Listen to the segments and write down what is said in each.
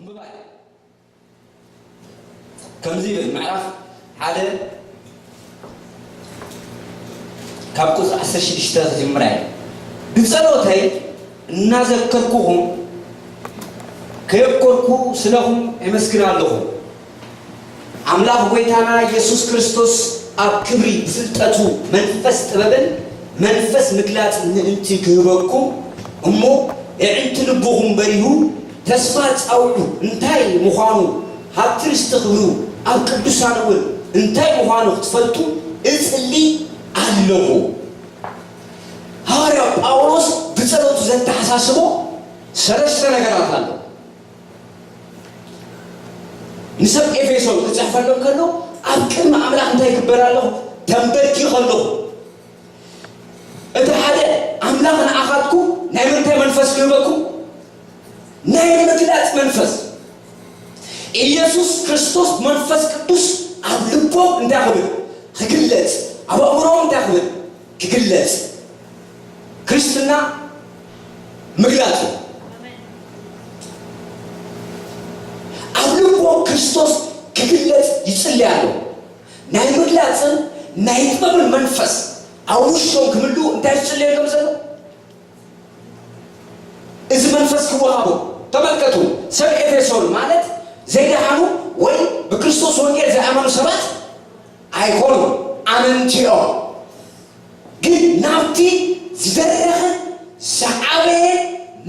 ምባል። ከምዚ ይብል ምዕራፍ ሓደ ካብ ቁጽሪ ዓሰርተ ሽዱሽተ ክጅምር እየ። ብጸሎተይ እናዘከርኩኹም ከየብኮርኩ ስለኹም የመስግን ኣለኹ። ኣምላኽ ጐይታና ኢየሱስ ክርስቶስ ኣብ ክብሪ ብፍልጠቱ መንፈስ ጥበብን መንፈስ ምግላጽ ምእንቲ ክህበኩም እሞ የዕንቲ ልብኹም በሪሁ ተስፋ ጻውዑ እንታይ ምዃኑ፣ ሃብቲ ርስቲ ክብሩ ኣብ ቅዱሳን እውን እንታይ ምዃኑ ክትፈልጡ እጽሊ ኣለኹ። ሃዋርያ ጳውሎስ ብጸሎቱ ዘተሓሳስቦ ሰለስተ ነገራት ኣሎ። ንሰብ ኤፌሶን ክጽሕፈሎም ከሎ ኣብ ቅድሚ ኣምላኽ እንታይ ይግበር ኣለኹ? ተንበርኪኸ ኣለኹ። እቲ ሓደ ኣምላኽ ንኣኻትኩም ናይ ምንታይ መንፈስ ክህበኩም? ናይ ምግላጽ መንፈስ። ኢየሱስ ክርስቶስ መንፈስ ቅዱስ ኣብ ልቦም እንታይ ክብል? ክግለጽ። ኣብ ኣእምሮም እንታይ ክብል? ክግለጽ። ክርስትና ምግላጽ እዩ። ኣብ ልቦም ክርስቶስ ክግለጽ ይጽሊ ኣሎ። ናይ ምግላጽን ናይ ጥበብን መንፈስ ኣብ ውሽጦም ክህሉ እንታይ ዝጽለየሎም ዘሎ? እዚ መንፈስ ክወሃቦ። ተመልከቱ፣ ሰብ ኤፌሶን ማለት ዘይደሓኑ ወይ ብክርስቶስ ወንጌል ዘይኣመኑ ሰባት ኣይኮኑ፣ ኣመንቲ እዮም። ግን ናብቲ ዝደረኸ ዝዓበየ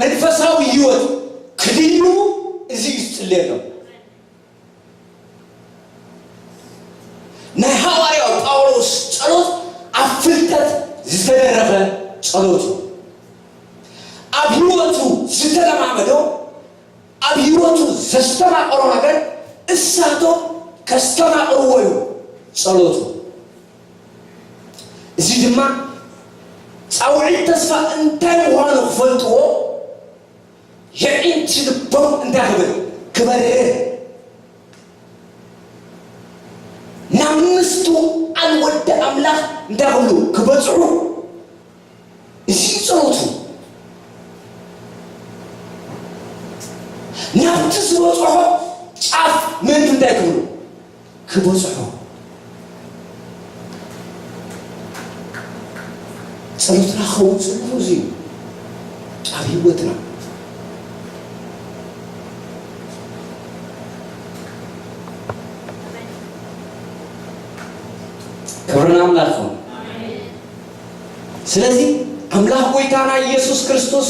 መንፈሳዊ ህይወት ክድይቡ እዚ እዩ ዝጽለየሎም። ናይ ሃዋርያው ጳውሎስ ጸሎት ኣብ ፍልጠት ዝተደረኸ ጸሎት እዩ። ኣብ ህይወቱ ዝተለማመዶ፣ ኣብ ህይወቱ ዘስተማቐሮ ነገር እሳቶም ከስተማቕርዎ እዩ ጸሎቱ። እዚ ድማ ጻውዒት ተስፋ እንታይ ምዃኑ ክፈልጥዎ የዒንቲ ልቦም እንታይ ክብል? ክበርህ። ናብ ምስትውዓል ወዲ ኣምላኽ እንታይ ክብሉ? ክበጽሑ። እዚ እዩ ጸሎቱ። ናብቲ ዝበጽሖ ጫፍ ምእንቲ እንታይ ክብሉ? ክበጽሖ። ጸሎትና ክኸውን ጽቡቕ እዚ እዩ። ኣብ ህይወትና። ክብሪ ንኣምላኽ ይኹን። ስለዚ ኣምላኽ ጐይታና ኢየሱስ ክርስቶስ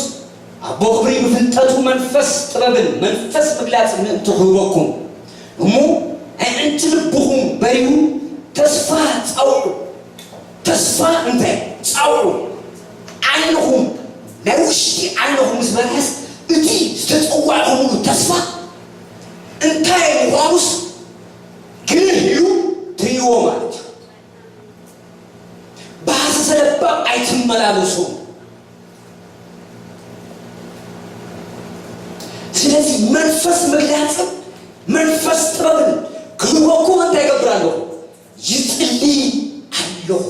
ኣቦ ክብሪ ብፍልጠቱ መንፈስ ጥበብን መንፈስ ምግላጽ ምእንቲ ክህበኩም እሞ ኣዒንቲ ልብኹም በሪሁ ተስፋ ጻውዑ። ተስፋ እንታይ? ጻውዑ። ዓይንኹም፣ ናይ ውሽጢ ዓይንኹም ምስ በርሀስ እቲ ዝተጸዋዕኹምሉ ተስፋ እንታይ ምዃኑስ ግልህ ኢሉ ትርእይዎ ማለት እዩ። ብሃሰሰ ለባም ኣይትመላለሱ። ስለዚ መንፈስ ምግላጽን መንፈስ ጥበብን ክህበኩም እንታይ ይገብር ኣለኹ? ይጽሊ ኣለኹ።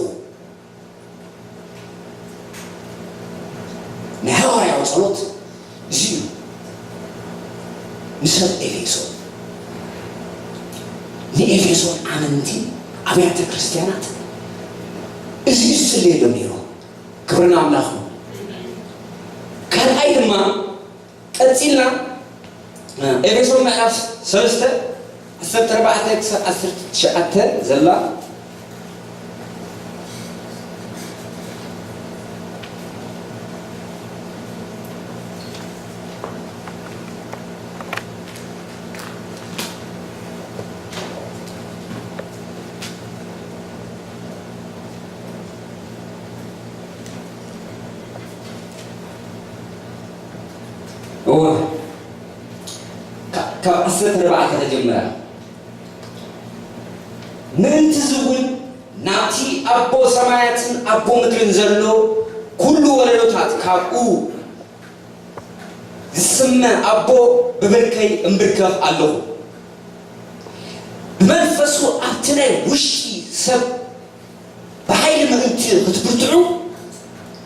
ናይ ሃዋርያዊ ጸሎት እዚ እዩ። ንሰብ ኤፌሶን፣ ንኤፌሶን ኣመንቲ ኣብያተ ክርስቲያናት እዚ እዩ ዝጽልየሎም ነይሩ። ክብሪ ንኣምላኽ ይኹን። ካልኣይ ድማ ቀጺልና ኤፌሶን ምዕራፍ ሰለስተ ዓሰርተ ኣርባዕተ ክሳብ ዓሰርተ ትሽዓተ ዘላ እወ፣ ካብ ዓሰርተ ኣርባዕተ ተጀምራ። ምእንቲ እዚ እውን ናብቲ ኣቦ ሰማያትን ኣቦ ምድርን ዘሎ ኩሉ ወለዶታት ካብኡ ዝስመ ኣቦ ብብርከይ እምብርከኽ ኣለኹ። ብመንፈሱ ኣብቲ ናይ ውሽጢ ሰብ ብሓይሊ ምእንቲ ክትብርትዑ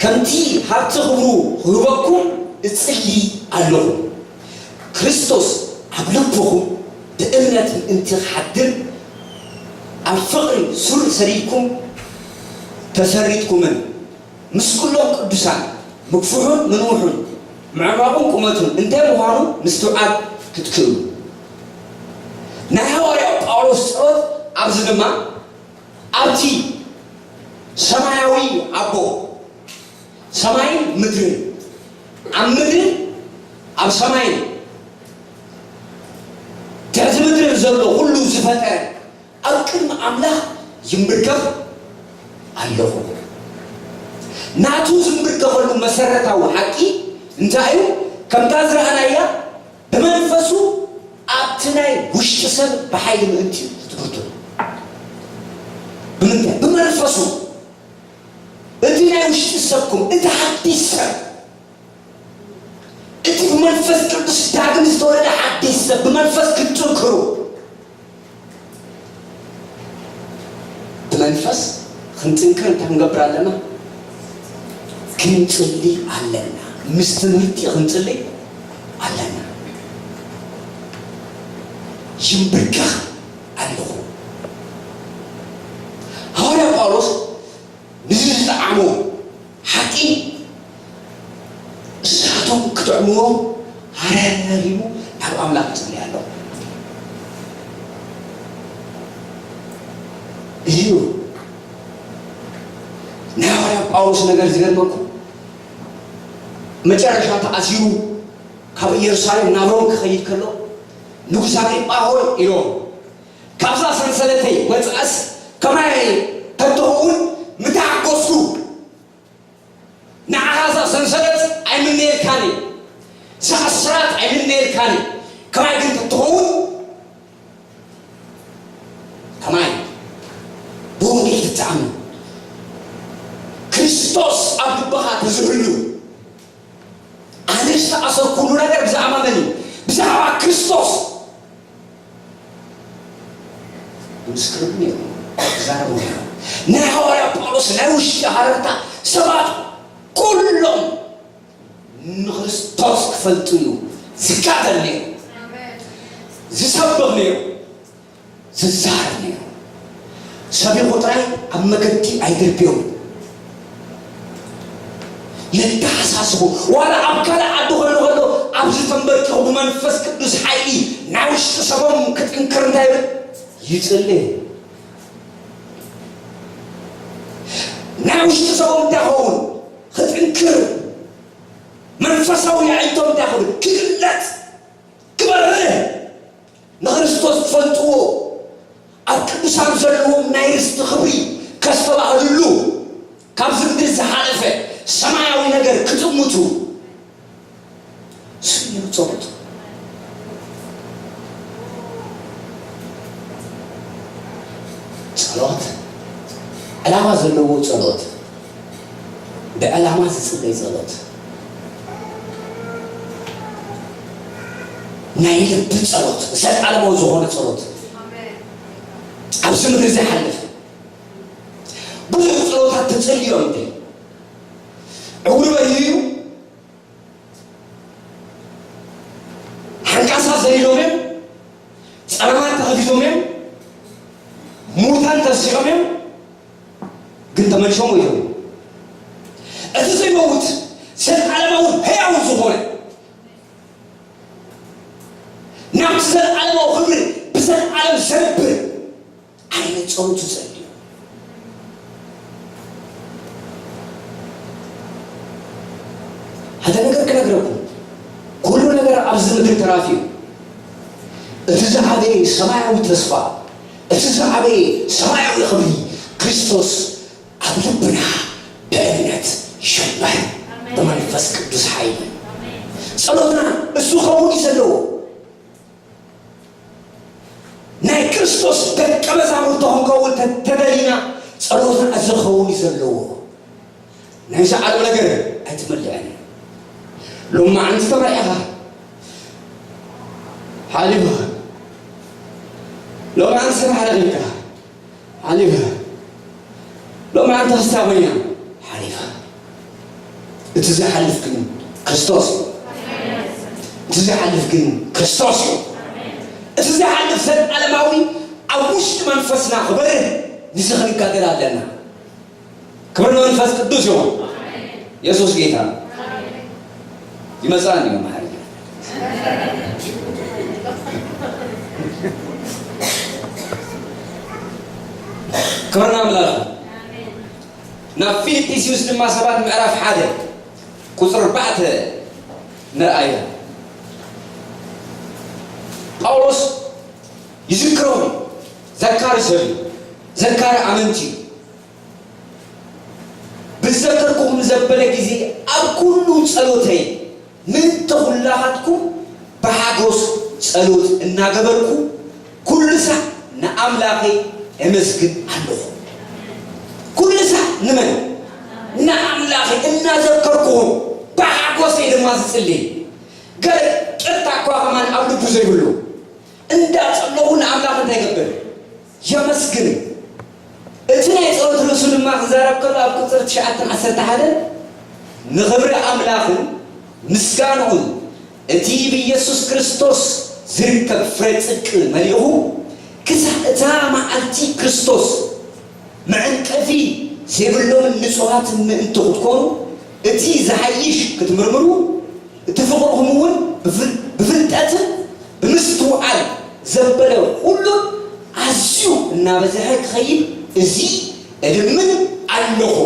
ከምቲ ሃብቲ ክብሩ ክህበኩም እጽሊ ኣለኹ። ክርስቶስ ኣብ ልብኹም ብእምነት ምእንቲ ክሓድር፣ ኣብ ፍቕሪ ሱር ሰዲድኩም ተሰሪትኩምን፣ ምስ ኩሎም ቅዱሳን ምግፍሑን ምንውሑን፣ ምዕማቑን ቁመቱን እንታይ ምዃኑ ምስትውዓል ክትክእሉ። ናይ ሃዋርያው ጳውሎስ ጸሎት ኣብዚ ድማ ኣብቲ ሰማያዊ ኣቦ ሰማይን ምድርን፣ ኣብ ምድርን ኣብ ሰማይን፣ ትሕቲ ምድርን ዘሎ ኩሉ ዝፈጠረ ኣብ ቅድሚ ኣምላኽ ይምብርከኽ ኣለኹ። ናቱ ዝምብርከኸሉ መሰረታዊ ሓቂ እንታይ እዩ? ከምታ ዝረኣናያ ብመንፈሱ ኣብቲ ናይ ውሽጢ ሰብ ብሓይሊ ምእንቲ እዩ ዝትብርቱ። ብምንታይ? ብመንፈሱ። እቲ ናይ ውሽጢ ሰብኩም፣ እቲ ሓዲስ ሰብ፣ እቲ ብመንፈስ ቅዱስ ዳግም ዝተወለደ ሓዲስ ሰብ ብመንፈስ ክትጥንክሩ፣ ብመንፈስ ክንጥንክር እንታይ ክንገብር ኣለና? ክንጽሊ ኣለና። ምስ ትምህርቲ ክንጽሊ ኣለና። ይንብርከኽ ኣለኹ። ሃዋርያ ጳውሎስ ንዚ ዝጠዓሞ ሓቂ እሳቶም ክጥዕምዎ ሃረር ኢሉ ናብ ኣምላኽ ይጽሊ ኣሎ። እዩ ናይ ሃዋርያ ጳውሎስ ነገር ዝገርመኩም፣ መጨረሻ ተኣሲሩ ካብ ኢየሩሳሌም ናብ ሮም ክኸይድ ከሎ፣ "ንጉስ ኣግሪጳ ሆይ" ኢሎም፣ "ካብዛ ሰንሰለተይ ወጽኣስ ከማይ ተትኸውን ምተሓጎስኩ። ንዓኻ እዛ ሰንሰለት ኣይምነየልካን እየ፣ እዛ እስራት ኣይምነየልካን እየ፣ ከማይ ግን ተትኸውን ከማይ ብወንጌል ትተኣምን፣ ክርስቶስ ኣብ ልብኻ ተዝህሉ፣ ኣነ ዝተኣሰርኩሉ ነገር ብዛዕባ መን እዩ? ብዛዕባ ክርስቶስ። ምስክር ነይሩ፣ ይዛረቡ ነይሩ። ናይ ሃዋርያ ጳውሎስ ናይ ውሽጢ ሃረርታ ሰባት ኩሎም ንክርስቶስ ክፈልጡ እዩ ዝጋደል ነይሩ፣ ዝሰብኽ ነይሩ፣ ዝዛረብ ነይሩ። ሰቢኹ ጥራይ ኣብ መገዲ ኣይድርብዮም። የተሓሳስቡ። ዋላ ኣብ ካልእ ዓዲ ኮይኑ ከሎ ኣብዚ ተንበርኪኹ ብመንፈስ ቅዱስ ሓይሊ ናይ ውሽጢ ሰቦም ክጥንክር እንታይ ይብል? ይጽሊ። ናይ ውሽጢ ሰቦም እንታይ ኸውን? ክጥንክር። መንፈሳዊ ኣዒንቶም እንታይ ኸውን? ክግለጽ፣ ክበርህ። ንክርስቶስ ትፈልጥዎ፣ ኣብ ቅዱሳን ዘለዎም ናይ ርስቲ ክብሪ ከስተባህልሉ፣ ካብዚ ምድሪ ዝሓለፈ ሰማያዊ ነገር ክጥምቱ። እሱ እዩ ጸሎት። ጸሎት ዕላማ ዘለዎ ጸሎት። ብዕላማ ዝጽለይ ጸሎት፣ ናይ ልቢ ጸሎት፣ ዘላለማዊ ዝኾነ ጸሎት፣ ኣብዚ ምድሪ ዘይሓልፍ ብዙሕ ጸሎታት ተጸልዮም እንተ ዕውሪ በይዩ፣ ሓንካሳት ዘሊሎም እዮም፣ ጸለማት ተኸፊቶም እዮም፣ ሙታን ተንሲኦም እዮም። ግን ተመሊሶም ሞይቶም። እቲ ዘይመውት፣ ዘልዓለማውን ህያውን ዝኾነ፣ ናብቲ ዘልዓለማዊ ክብሪ ብዘልዓለም ዘንብር ዓይነት ጸሎት ይጸልዩ። ሓደ ነገር ክነግረኩም፣ ኩሉ ነገር ኣብዚ ምድሪ ተራፊ እዩ። እቲ ዝዓበየ ሰማያዊ ተስፋ፣ እቲ ዝዓበየ ሰማያዊ ክብሪ፣ ክርስቶስ ኣብ ልብና ብእምነት ይሽበር፣ ብመንፈስ ቅዱስ ሓይሊ። ጸሎትና እሱ ክኸውን እዩ ዘለዎ። ናይ ክርስቶስ ደቀ መዛሙርቱ ክንከውን ተ-፣ ተደሊና፣ ጸሎትና እዚ ክኸውን እዩ ዘለዎ። ናይዚ ዓለም ነገር ኣይትመልዕን። ሎማዓንቲ ተመሪዕኻ ሓሊፉ። ሎማዓንቲ ስራሕ ረኺብካ ሓሊፉ። ሎማዓንቲ ክስታ ኮይና ሓሊፋ። እቲ ዝሓልፍ ግን ክርስቶስ እዩ። እቲ ዝሓልፍ ግን ክርስቶስ እዩ። እቲ ዝሓልፍ ዘላለማዊ ኣብ ውሽጢ መንፈስና ክበርህ ንዚ ክንጋደል ኣለና። ክብር ንመንፈስ ቅዱስ ይኹን። የሱስ ጌታ። ይመጽኣኒ እዩ መሓሪ። ክብር ንኣምላኽ። ናብ ፊልጵስዩስ ድማ ሰባት ምዕራፍ ሓደ ቁጽሪ ኣርባዕተ ንርኣዮ። ጳውሎስ ይዝክሮም እዩ። ዘካሪ ሰብ እዩ። ዘካሪ ኣመንቲ እዩ። ብዘከርኩኹም ዘበለ ግዜ ኣብ ኩሉ ጸሎተይ ምእንቲ ኩላኻትኩም ብሓጎስ ጸሎት እናገበርኩ ኩሉ ሳዕ ንኣምላኸይ እመስግን ኣለኹ። ኩሉ ሳዕ ንመን? ንኣምላኸይ እናዘከርኩኹም ብሓጎስ እየ ድማ ዝጽሊ። ገለ ቅርታ እኳ ከማን ኣብ ልቡ ዘይብሉ እንዳጸለኹ ንኣምላኽ እንታይ ይገብር? የመስግን። እቲ ናይ ጸሎት ርእሱ ድማ ክዛረብ ከሎ ኣብ ቁጽሪ ትሽዓተን ዓሰርተ ሓደን ንኽብሪ ኣምላኽን ምስጋንኡን እቲ ብኢየሱስ ክርስቶስ ዝርከብ ፍረ ጽድቂ መሊእኹ ክሳዕ እታ መዓልቲ ክርስቶስ መዐንቀፊ ዘይብሎምን ንጹሃትን ምእንቲ ክትኮኑ እቲ ዝሓይሽ ክትምርምሩ እቲ ፍቕርኹም እውን ብፍል- ብፍልጠትን ብምስትውዓል ዘበለ ኩሉን ኣዝዩ እናበዝሐ ክኸይድ እዚ እልምን ኣለኹ።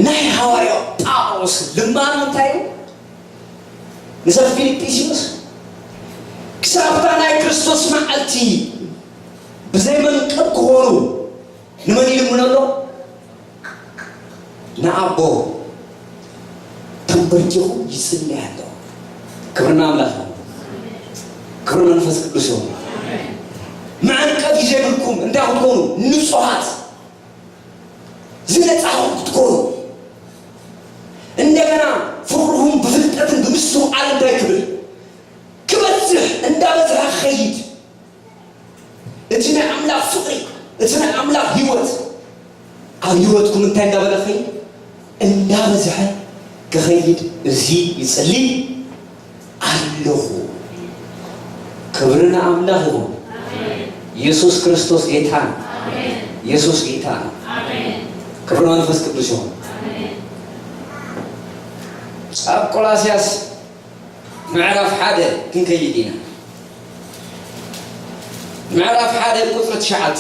ናይ ሃዋርያ ጳውሎስ ልማኑ እንታይ እዩ? ንሰብ ፊልጵስዩስ ክሳብታ ናይ ክርስቶስ መዓልቲ ብዘይ መንቀብ ክኾኑ ንመን ይልምኖ ኣሎ? ንኣቦ ተንበርኪኹ ይጽሊ ኣሎ። ክብርና ኣምላኽ። ክብሪ መንፈስ ቅዱስ ይኹን። መዐንቀፊ ዘይብልኩም እንታይ ክትኮኑ? ንጹሃት ዝነጻኹም ክትኮኑ። እንደገና ፍቕርኹም ብፍልጠትን ብምስትውዓል እንታይ ክብል? ክበዝሕ፣ እንዳበዝሐ ክኸይድ። እቲ ናይ ኣምላኽ ፍቕሪ፣ እቲ ናይ ኣምላኽ ህይወት ኣብ ህይወትኩም እንታይ እንዳበለ ክኸይድ? እንዳበዝሐ ክኸይድ እዚ ይጽሊ ኣለኹ። ክብሪ ንኣምላኽ ይኹን። የሱስ ክርስቶስ ጌታ ነው። የሱስ ጌታ ነው። ክብሪ መንፈስ ቅዱስ ይኹን። ኣብ ቆላስያስ ምዕራፍ ሓደ ክንከይድ ኢና። ምዕራፍ ሓደ ቁጽሪ ትሽዓተ፣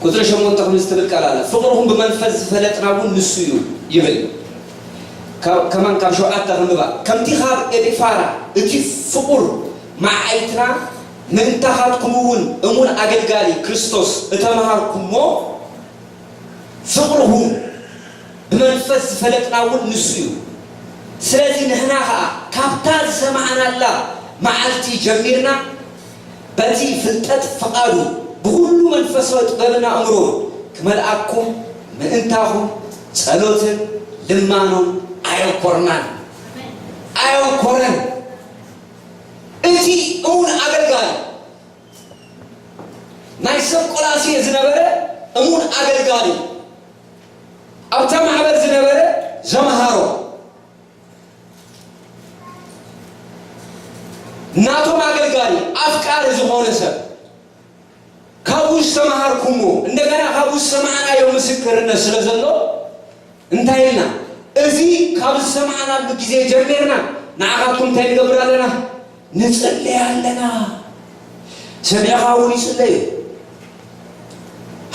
ቁጽሪ ሸሞንተ ከምዚ ትብል ቃል ኣላ፣ "ፍቕርኹም ብመንፈስ ዝፈለጥና እውን ንሱ እዩ" ይብል። ካብ- ከማን ካብ ሸውዓተ ክንብባ፣ "ከምቲ ካብ ኤጲፋራ እቲ ፍቑር መዓይትና ምእንታኻትኩም እውን እሙን ኣገልጋሊ ክርስቶስ እተምሃርኩሞ ፍቕርኹም ብመንፈስ ዝፈለጥና እውን ንሱ እዩ። ስለዚ ንሕና ኸኣ ካብታ ዝሰማዕናላ መዓልቲ ጀሚርና በቲ ፍልጠት ፍቓዱ ብኹሉ መንፈሳዊ ጥበብና እምሮ ክመልኣኩም ምእንታኹም ጸሎትን ልማኖን ኣየንኮርናን ኣየንኮረን። እቲ እውን ኣገልጋሊ ናይ ሰብ ቆላስየ ዝነበረ እሙን ኣገልጋሊ ኣብታ ማሕበር ዝነበረ ዘምሃሮ ናቶም ኣገልጋሊ ኣፍቃሪ ዝኾነ ሰብ ካብኡ ዝተምሃርኩሞ እንደገና ካብኡ ዝሰማዕናዮ ምስክርነት ስለ ዘሎ እንታይ ኢልና እዚ ካብ ዝሰማዕናሉ ግዜ ጀሚርና ንዓኻትኩም እንታይ ንገብር ኣለና? ንጽልይ ኣለና። ሰሚዕኻ እውን ይጽለዩ።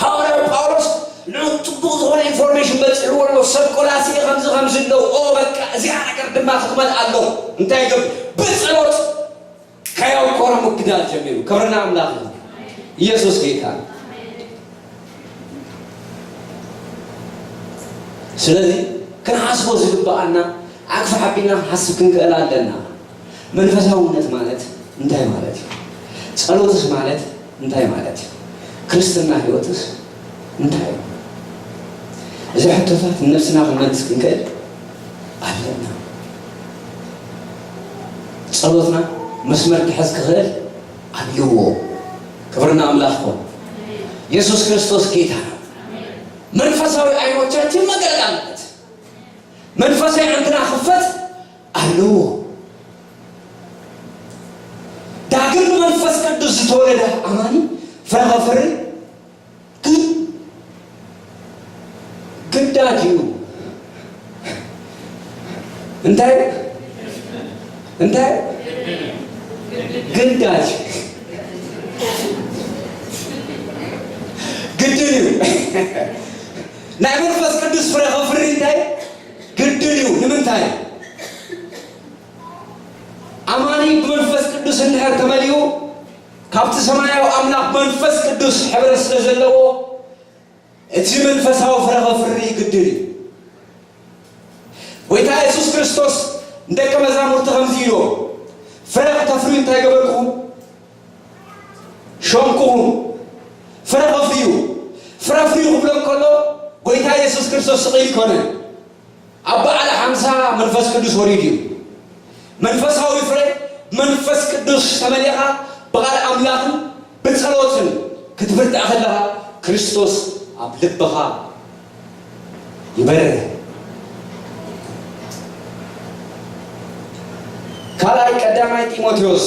ሃዋርያው ጳውሎስ ንዑ ጽቡቕ ዝኾነ ኢንፎርሜሽን በጺሕዎ ኣሎ። ሰብ ቆላስየ ከምዚ ከምዚ ኣለዉ። ኦ በቃ እዚኣ ነገር ድማ ክትመልኣ ኣሎ። እንታይ ይገብር? ብጸሎት ከየንኮረ ምግዳል ጀሚሩ። ክብርና ኣምላኽ እዩ። ኢየሱስ ጌታ። ስለዚ ክንሓስቦ ዝግብኣና ዓክፍ ሓቢና ክንሓስብ ክንክእል ኣለና። መንፈሳውነት ማለት እንታይ ማለት እዩ? ጸሎትስ ማለት እንታይ ማለት እዩ? ክርስትና ህይወትስ እንታይ እዩ? እዚ ሕቶታት ንነብስና ክንመልስ ክንክእል ኣለና። ጸሎትና መስመር ክሕዝ ክኽእል ኣለዎ። ክብርና ኣምላኽ ይኹን። የሱስ ክርስቶስ ጌታ ነው። መንፈሳዊ ዓይኖቻችን መግለጥ አለበት። መንፈሳዊ አንትና ክኸፈት ኣለዎ። ዳግም ብመንፈስ ቅዱስ ዝተወለደ ኣማኒ ፍረ ከፍሪ ግን ግዳጅ እዩ። እንታይ እንታይ ግዳጅ ግድን እዩ። ናይ መንፈስ ቅዱስ ፍረ ከፍሪ እንታይ ግድን እዩ። ንምንታይ? ኣማኒ ብመንፈስ ቅዱስ እንድሕር ተመሊኡ፣ ካብቲ ሰማያዊ ኣምላኽ መንፈስ ቅዱስ ሕብረት ስለ ዘለዎ፣ እቲ መንፈሳዊ ፍረ ከፍሪ ግድን እዩ። ጎይታ የሱስ ክርስቶስ ንደቀ መዛሙርቲ ከምዚ ኢልዎም፣ ፍረ ክተፍርዩ እንታይ ገበርኩም? ሾምኩኹም። ፍረ ከፍርዩ። ፍረ ፍርዩ ክብሎ ከሎ፣ ጎይታ የሱስ ክርስቶስ ስቕ ኢሉ ኣይኮነን። ኣብ በዓለ ሓምሳ መንፈስ ቅዱስ ወሪዱ እዩ። መንፈሳዊ ፍረ፣ መንፈስ ቅዱስ ተመሊእኻ ብቓል ኣምላኽን ብጸሎትን ክትብርታዕ ከለኻ፣ ክርስቶስ ኣብ ልብኻ ይበርህ። ካልኣይ ቀዳማይ ጢሞቴዎስ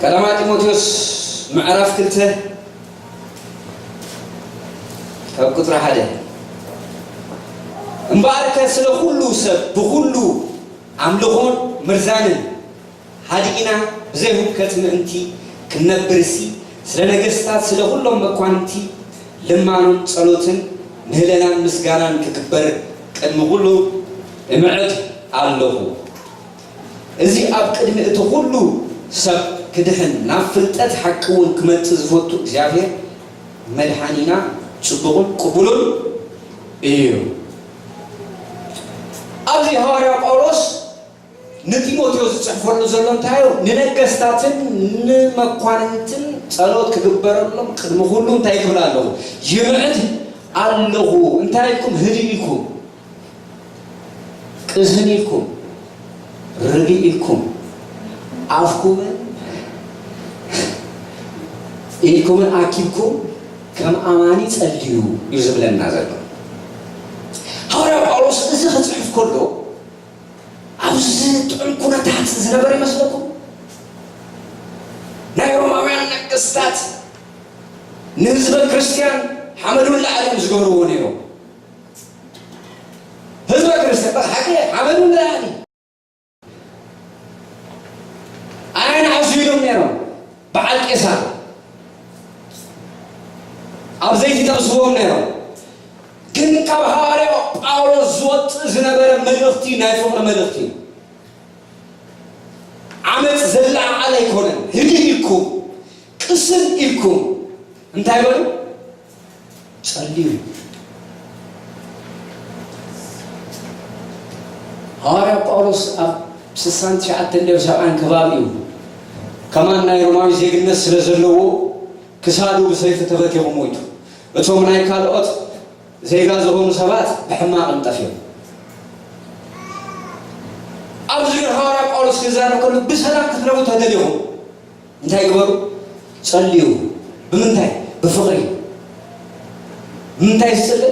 ቀዳማይ ጢሞቴዎስ ምዕራፍ ክልተ ካብ ቁጽሪ ሓደ፣ እምበኣርከ ስለ ኩሉ ሰብ ብኹሉ ኣምልኾን ምርዛንን ሃዲእና ብዘይ ህውከት ምእንቲ ክንነብርሲ፣ ስለ ነገስታት ስለ ኩሎም መኳንንቲ ልማኖን ጸሎትን ምህለላን ምስጋናን ክግበር ቅድሚ ኩሉ እምዕድ ኣለኹ። እዚ ኣብ ቅድሚ እቲ ኩሉ ሰብ ክድሕን ናብ ፍልጠት ሓቂ እውን ክመጽእ ዝፈቱ እግዚኣብሔር መድሓኒና ጽቡቕን ቅቡሉን እዩ። ኣብዚ ሃዋርያ ጳውሎስ ንጢሞቴዎስ ዝጽሕፈሉ ዘሎ እንታይ እዩ? ንነገስታትን ንመኳንንትን ጸሎት ክግበረሎም ቅድሚ ኩሉ እንታይ ክብል ኣለኹ? ይምዕድ ኣለኹ። እንታይ ኢልኩም? ህድእ ኢልኩም፣ ቅዝን ኢልኩም፣ ርግእ ኢልኩም፣ ኣፍኩምን ኢድኩምን ኣኪብኩም ከም ኣማኒ ጸልዩ እዩ ዝብለና ዘሎ። ሃዋርያ ጳውሎስ እዚ ክጽሕፍ ከሎ ኣብዚ ጥዑም ኩነታት ዝነበረ ይመስለኩም? ናይ ሮማውያን ነገስታት ንህዝበ ክርስትያን ሓመዱን ላዕልን ዝገብርዎ ነይሮም። ህዝበ ክርስትያን በቃ ሓቂ ሓመዱን ላዕሊ ኣየን ዓዙ ኢሎም ነይሮም። በዓል ቄሳር ኣብ ዘይቲ ጠብስዎም ነይሮም። ግን ካብ ሃዋርያው ጳውሎስ ዝወፅእ ዝነበረ መልእኽቲ ናይ ፍቕሪ መልእኽቲ እዩ። ዓመፅ ዘለዓዓል ኣይኮነን። ህድእ ኢልኩም፣ ቅስን ኢልኩም እንታይ በሉ? ጸልዩ። ሃዋርያ ጳውሎስ ኣብ ስሳን ትሽዓተን ድሕሪ ሰብዓን ከባቢ እዩ። ከማን ናይ ሮማዊ ዜግነት ስለ ዘለዎ ክሳዱ ብሰይፊ ተበቲኹ ሞይቱ። እቶም ናይ ካልኦት ዜጋ ዝኾኑ ሰባት ብሕማቕ እንጠፍዮም። ኣብዚ ግን ሃዋርያ ጳውሎስ ክዛረብ ከሎ ብሰላም ክትነብሩ ተደሊኹም እንታይ ግበሩ? ጸልዩ። ብምንታይ? ብፍቕሪ። ብምንታይ ዝጽለ?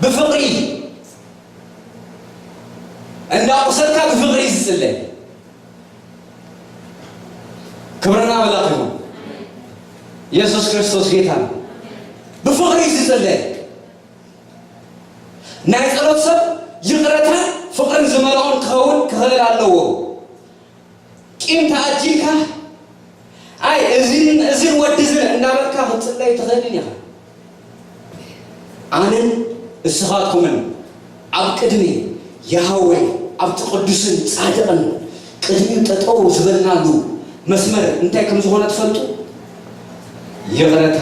ብፍቕሪ። እንዳቑሰልካ ብፍቕሪ ዝጽለ። ክብርና ኣምላኽ ይኹን። የሱስ ክርስቶስ ጌታ ነው። ብፍቕሪ ዝጽለ። ናይ ጸሎት ሰብ ይቕረታን ፍቕርን ዝመልኦን ክኸውን ክኽእል ኣለዎ። ቂም ተኣጂልካ፣ ኣይ እዚን እዚን ወዲ እዝን እንዳበልካ ክትጽለይ ትኽእልን ኢኻ። ኣነን እስኻትኩምን ኣብ ቅድሚ ያህዌ ኣብቲ ቅዱስን ጻድቕን ቅድሚኡ ጠጠው ዝበልናሉ መስመር እንታይ ከም ዝኾነ ትፈልጡ? ይቕረታ፣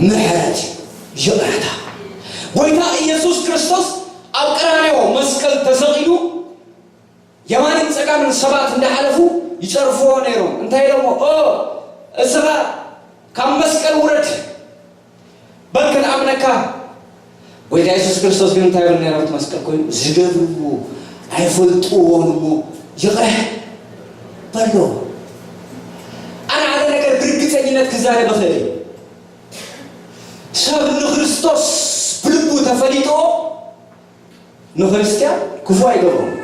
ምሕረት፣ ይቕረታ። ጎይታ ኢየሱስ ክርስቶስ ኣብ ቀራንዮ መስቀል ተሰቒሉ የማንን ጸጋምን ሰባት እንዳሓለፉ ይጸርፍዎ ነይሮም። እንታይ ኢሎሞ? ኦ እስኻ ካብ መስቀል ውረድ፣ በል ክንኣምነካ፣ ጎይታ የሱስ ክርስቶስ ግን እንታይ ይብል ነይሩ ኣብቲ መስቀል ኮይኑ? ዝገብርዎ ኣይፈልጥዎን እሞ ይቕረ በሎ። ኣነ ሓደ ነገር ብርግጸኝነት ክዛረብ እኽእል እየ። ሰብ ንክርስቶስ ብልቡ ተፈሊጥዎ ንክርስትያን ክፉእ ኣይገብሮን።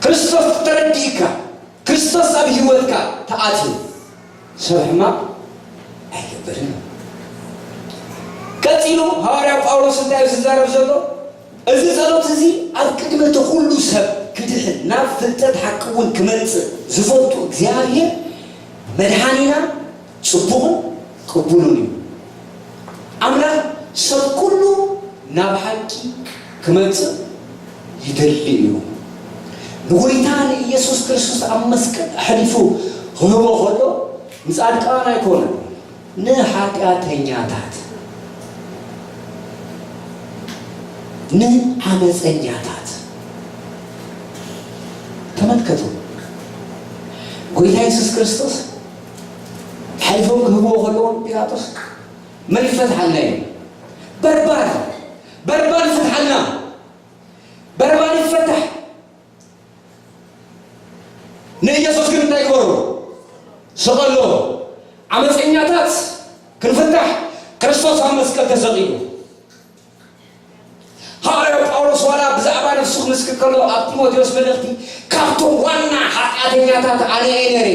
ክርስቶስ ተረዲእካ፣ ክርስቶስ ኣብ ህይወትካ ተኣትዩ ሰብ ሕማቕ ኣይገብርን። ቀጺሉ ሃዋርያ ጳውሎስ እንታይ እዩ ዝዛረብ ዘሎ? እዚ ጸሎት እዚ ኣብ ቅድሚ እቲ ኩሉ ሰብ ክድሕን ናብ ፍልጠት ሓቂ እውን ክመጽእ ዝፈልጡ እግዚኣብሔር መድሓኒና ጽቡቕን ቅቡልን እዩ። ኣምላኽ ሰብ ኩሉ ናብ ሓቂ ክመጽእ ይደሊ እዩ። ንጎይታ ንኢየሱስ ክርስቶስ ኣብ መስቀል ኣሕሊፉ ክህቦ ከሎ ንጻድቃን ኣይኮነን፣ ንሓጢኣተኛታት፣ ንዓመፀኛታት። ተመልከቱ፣ ጎይታ የሱስ ክርስቶስ ሓሊፎም ክህብዎ ከለዎም ጲላጦስ መን ይፈትሓልና እዩ? በርባን፣ በርባን ይፈትሓልና፣ በርባን ይፈታሕ። ንኢየሱስ ግን እንታይ ግበሩ? ስቐሎ። ዓመፀኛታት ክንፍታሕ ክርስቶስ ኣብ መስቀል ተሰቒሉ። ሃዋርያው ጳውሎስ ዋላ ብዛዕባ ነፍሱ ክምስክር ከሎ ኣብ ጢሞቴዎስ መልእኽቲ ካብቶም ዋና ሓጢኣተኛታት ኣነ እየ ነይረ።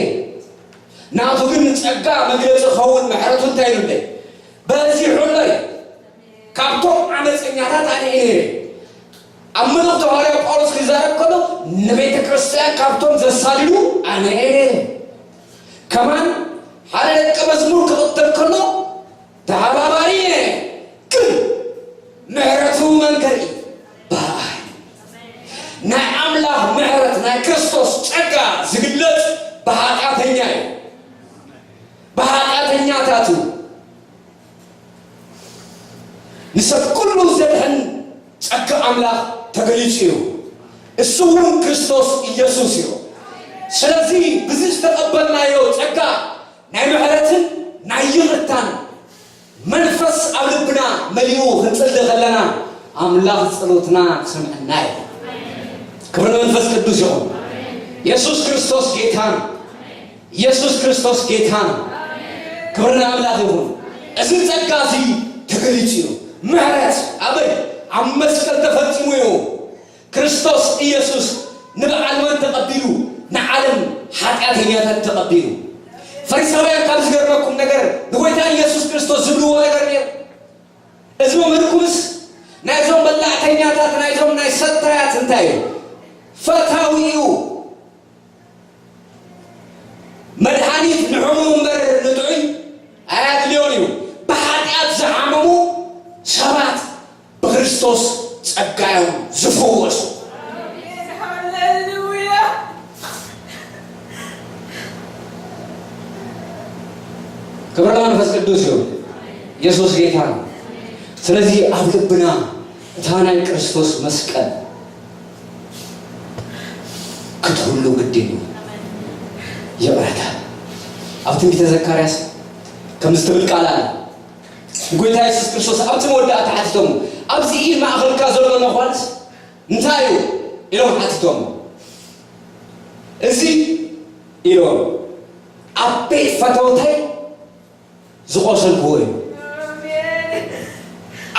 ናቱ ግን ጸጋ መግለጺ ክኸውን ምሕረቱ እንታይ ኢሉለይ? በዚሑለይ። ካብቶም ዓመፀኛታት ኣነ እየ ነይረ። ኣብ መልእኽቱ ሃዋርያው ጳውሎስ ክዛረብ ከሎ ንቤተ ክርስቲያን ካብቶም ዘሳድዱ ኣነ እየ ነይረ። ከማን ሓደ ደቀ መዝሙር ክቕተል ከሎ ተሓባባሪ እየ፣ ግን ምሕረቱ መን ከርኢ? ብኣይ። ናይ ኣምላኽ ምሕረት ናይ ክርስቶስ ጸጋ ዝግለጽ ብሓጢኣተኛ እዩ። ብሓጢኣተኛታት እዩ። ንሰብ ኩሉ ዘድሕን ጸጋ ኣምላኽ ተገሊጹ እዩ። እሱ እውን ክርስቶስ ኢየሱስ እዩ። ስለዚ ብዚ ዝተቐበልናዮ ጸጋ ናይ ምሕረትን ናይ ይቕርታን መንፈስ ኣብ ልብና መሊኡ ክንጽሊ ከለና ኣምላኽ ጸሎትና ክሰምዐና እዩ። ክብሪ ንመንፈስ ቅዱስ ይኹን። የሱስ ክርስቶስ ጌታን የሱስ ክርስቶስ ጌታን ክብሪ ንኣምላኽ ይኹን። እዚ ጸጋ እዚ ተገሊጹ እዩ። ምሕረት ኣበይ? ኣብ መስቀል ተፈጺሙ እዩ። ክርስቶስ ኢየሱስ ንበዓል መን ተቐቢሉ? ንዓለም ሓጢኣተኛታት ተቐቢሉ። ፈሪሳውያን ካብ ዝገርመኩም ነገር ንጎይታ ኢየሱስ ክርስቶስ ዝብልዎ ነገር ነይሩ። እዚ መምህርኩምስ ናይዞም በላዕተኛታት ናይዞም ናይ ሰታያት እንታይ እዩ? ፈታዊ እዩ። መድሓኒት ንሕሙም እምበር ንጥዑይ ኣያድልዮን እዩ። ብሓጢኣት ዝሓመሙ ሰባት ብክርስቶስ ጸጋ እዮም ዝፍወሱ። ሃሌሉያ። ክብሪ መንፈስ ቅዱስ እዩ። የሱስ ጌታ ነው። ስለዚ ኣብ ልብና እታ ናይ ክርስቶስ መስቀል ክትህሉ ግድን እዩ። ይቕረታ። ኣብ ትንቢተ ዘካርያስ ከምዚ ትብል ቃል ኣላ። ንጎይታ የሱስ ክርስቶስ ኣብቲ መወዳእታ ሓቲቶሞ፣ "ኣብዚ ኢድ ማእኸልካ ዘሎ ነዃልስ እንታይ እዩ?" ኢሎም ሓቲቶሞ። "እዚ" ኢሎም፣ "ኣብ ቤት ፈተውተይ ዝቖሰልክዎ እዩ።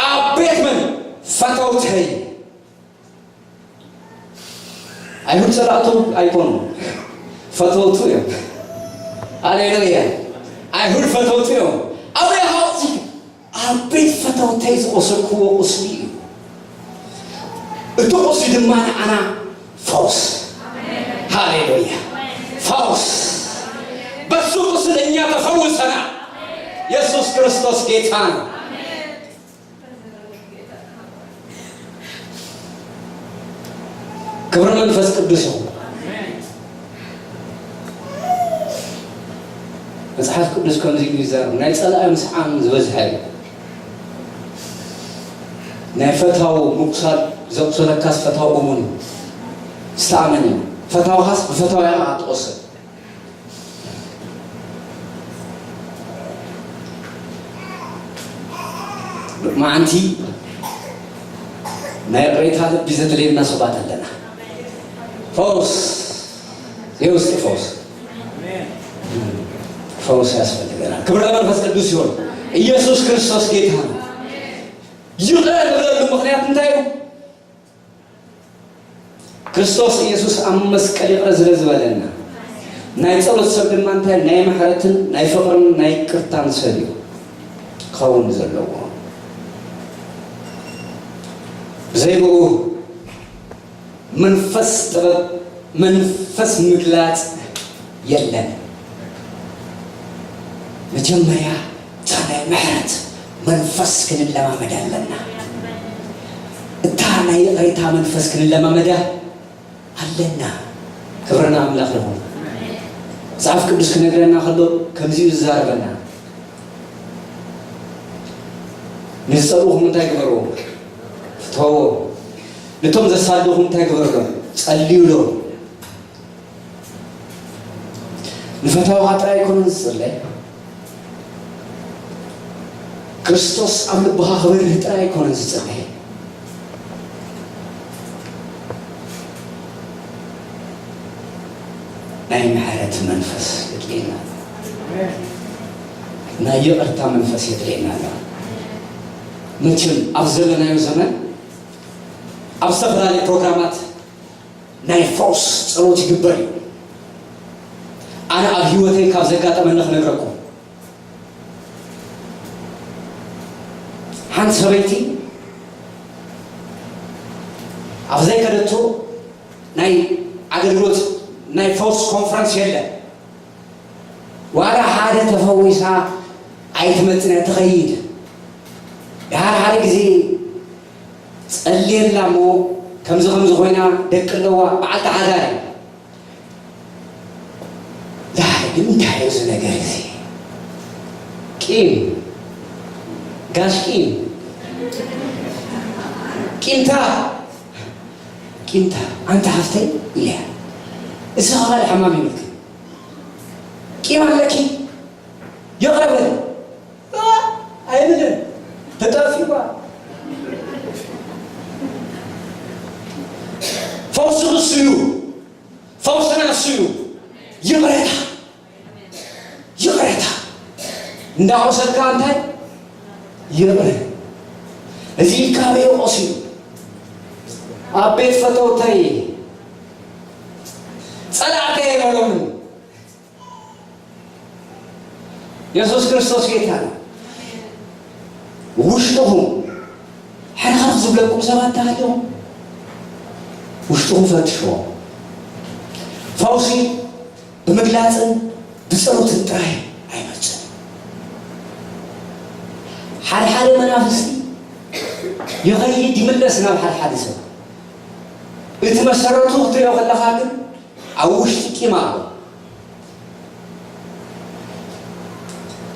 ኣብ ቤት መን? ፈተውተይ። ኣይሁድ ጸላእቱ ኣይኮኑ፣ ፈተውቱ እዮም። ሃሌሉያ። ኣይሁድ ፈተውቱ እዮም። ኣብ ሃውፂ ኣብ ቤት ፈተውተይ ዝቆሰልክዎ ቁስሊ እዩ። እቲ ቁስሊ ድማ ንዓና ፈውስ። ሃሌሉያ። ፈውስ። በሱ ቁስል እኛ ተፈውሰናል። ኢየሱስ ክርስቶስ ጌታ ነው። ክብሪ መንፈስ ቅዱስ ይኹን። መጽሓፍ ቅዱስ ከምዚ ኢሉ ይዛረብ፣ "ናይ ጸላኢ ምስዓም ዝበዝሐ እዩ። ናይ ፈታው ምቁሳል ዘቁሰለካስ ፈታው እሙን እዩ፣ ዝተኣመን እዩ። ፈታውኻስ ብፈታው ኢኻ ትቆስል።" ሎማዓንቲ ናይ ይቕሬታ ልቢ ዘድልየና ሰባት ኣለና። ፈውስ፣ የውስጥ ፈውስ፣ ፈውስ ያስፈልገናል። ክብር ለመንፈስ ቅዱስ ይሁን። ኢየሱስ ክርስቶስ ጌታ ነው። ይቕረ ንብለሉ ምኽንያት እንታይ እዩ? ክርስቶስ ኢየሱስ ኣብ መስቀል ይቕረ ስለ ዝበለና፣ ናይ ጸሎት ሰብ ድማ እንታይ ናይ ምሕረትን ናይ ፍቕርን ናይ ይቅርታን ሰብ እዩ ክኸውን ዘለዎ። ብዘይ ብኡ መንፈስ ጥበብ፣ መንፈስ ምግላጽ የለን። መጀመርያ እታ ናይ ምሕረት መንፈስ ክንለማመድ ኣለና። እታ ናይ ይቕሬታ መንፈስ ክንለማመዳ ኣለና። ክብርና ኣምላኽ ይኹን። መጽሓፍ ቅዱስ ክነግረና ከሎ ከምዚ እዩ ዝዛረበና። "ንዝጸልኡኹም እንታይ ግበርዎም? ፍተውዎም። ነቶም ዘሳድዱኹም እንታይ ግበርሎም? ጸልዩሎም። ንፈታውኻ ጥራይ ኣይኮነን ዝጽለ፣ ክርስቶስ ኣብ ልብኻ ክበርህ ጥራይ ኣይኮነን ዝጽለ፣ ናይ ምሕረት መንፈስ የድልየና ኣሎ። ናይ ይቕርታ መንፈስ የድልየና ኣሎ። መቸም ኣብ ዘለናዮ ዘመን ኣብ ዝተፈላለዩ ፕሮግራማት ናይ ፈውስ ጸሎት ይግበር እዩ። ኣነ ኣብ ህይወተይ ካብ ዘጋጠመኒ ክነግረኩም። ሓንቲ ሰበይቲ ኣብ ዘይከደቶ ናይ ኣገልግሎት ናይ ፈውስ ኮንፈረንስ የለን። ዋላ ሓደ ተፈዊሳ ኣይትመጽን እያ፣ ትኸይድ። ደሓር ሓደ ግዜ ጸልየላ እሞ ከምዚ ከምዚ ኮይና ደቂ ኣለዋ፣ በዓልቲ ሓዳር እያ። ዳሓር ግን እንታይ እዩ እዚ ነገር እዚ? ቂም፣ ጋሽ ቂም፣ ቂምታ፣ ቂምታ፣ ኣንታ ሓፍተይ ኢለያ። እዚ ኸኣ ሕማም ይብልኪ። ቂም ኣለኪ? ይቕረ በሊ። እ፣ ኣይብልን። ተጠፊዋ። ፈውሲ ንሱ እዩ። ፈውስና እሱ እዩ። ይቕሬታ፣ ይቕሬታ። እንዳቆሰልካ እንታይ? ይቕረ። እዚ ካበይ ቆሲሉ? ኣብ ቤት ፈተውተይ ጸላእተይ በሎምን። የሱስ ክርስቶስ ጌታ ነው። ውሽጥኹም ሕርኽርኽ ዝብለኩም ሰባት ተሃልዮም ውሽጥኹም ፈትሽዎ። ፈውሲ ብምግላጽን ብጸሎትን ጥራይ ኣይመጽእን። ሓደ ሓደ መናፍስቲ ይኸይድ ይምለስ ናብ ሓደ ሓደ ሰብ። እቲ መሰረቱ ክትሪኦ ከለኻ ግን ኣብ ውሽጢ ቂም ኣሎ።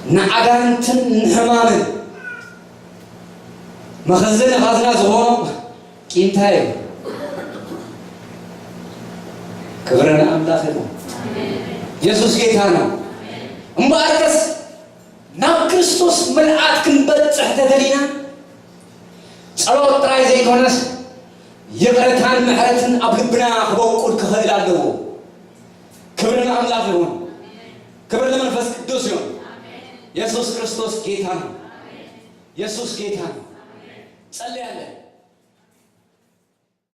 ንኣጋንንትን ንሕማምን መኸዘኒ ኻዝና ዝኾኖም ቂምታ እዩ። ክብሪ ንኣምላኽ ይኹን። የሱስ ጌታ ነው። እምበኣርከስ ናብ ክርስቶስ ምልኣት ክንበጽሕ ተደሊና ጸሎት ጥራይ ዘይኮነስ ይቕረታን ምሕረትን ኣብ ልብና ክበቁል ክኽእል ኣለዎ። ክብሪ ንኣምላኽ ይኹን። ክብሪ ንመንፈስ ቅዱስ ይኹን። የሱስ ክርስቶስ ጌታ ነው። የሱስ ጌታ ነው። ጸልያለን።